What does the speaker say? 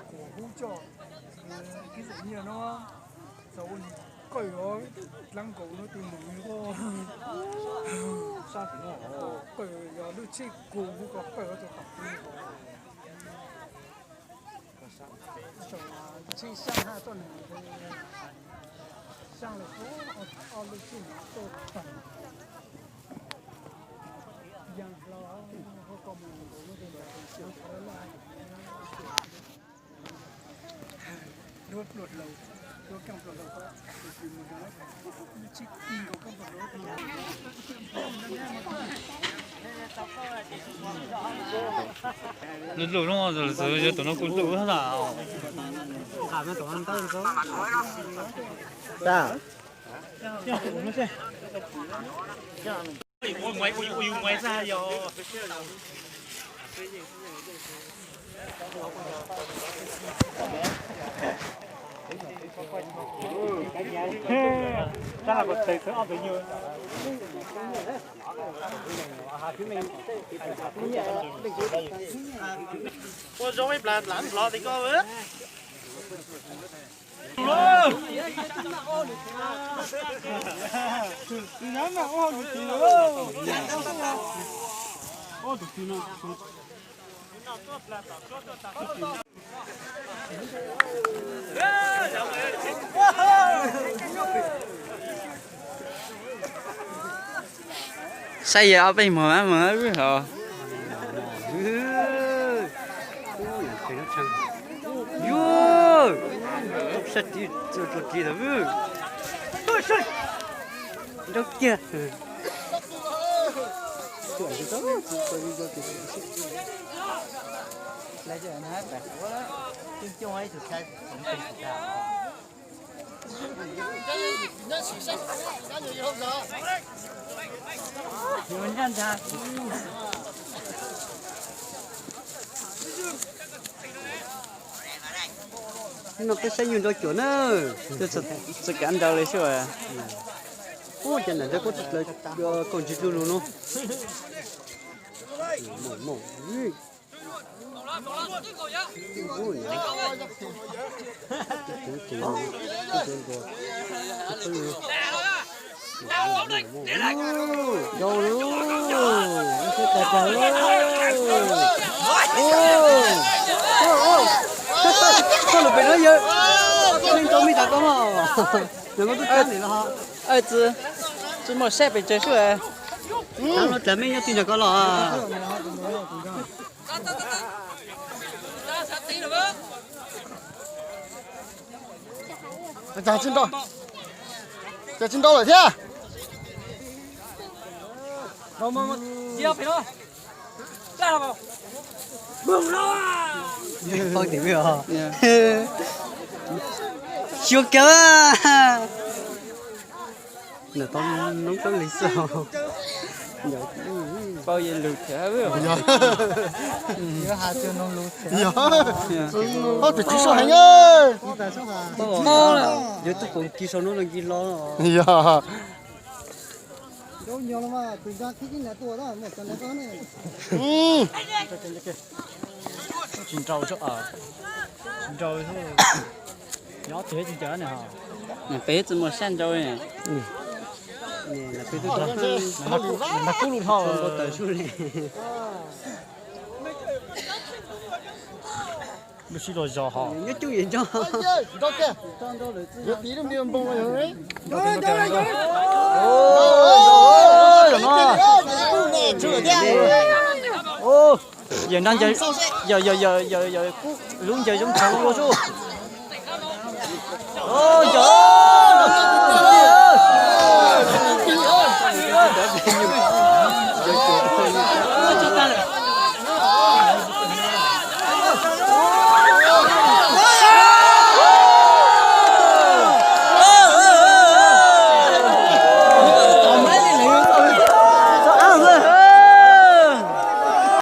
Kuv hub coj kiv xeem nyiaj no, txawm ua li qawj os, dlaab nkaus no tus nus ko, qawj yog lub tsheb kug hub ko qawj tus tom tib, tsheb xyaab hab tuaj nws xyaab lawm, ob lub tsheb no tuaj tag. Yaa hlo, hub ko mus nkaus lub tsheb loj, lub pluag hlau, lub kaaj pluag hlau ko, tus kws mus nkaus lub tsheb kug nkaus kaaj pluag hlau. Lub lub no, yuav tus no kuj lub na. Ua zoo ib plag dlav nplhov ti ko. Saib yawg ob peb hmo mas mas hos. Yuav, saib ris, ris tau, nrau kiag. No peb saib nyuj nrau cuam na, txawm kav nrau li xwb. Ua cas nam nrau koj tsis dlaws kaum ntsis dlug lug no. Koj lug pem no yawg, leej rau mej tas koj mog. Tsis muaj saib pes tsawg xwb. Thaum no dlaag mej nyob twg nrog koj los. Cas tsis nrau lawm thiab. Xyuas kawg. Nws tau noob tau li xwb. Paub yog lug thiab. Ob tug tsis soj heev. Mob, yog tug poom kis sau no los nkis hlo. Tsis nrau, tsis nrau, nyob tsis ncav ne. Peb tsis muaj sab nrau ne. Nag kub lug dhau taws sub li. Lub sib luag zog hos. Nyob coob yam nco. Yawm nrab, yawm, yawm, yawm, yawm kub lub ncaws zoo tshauv ua sub.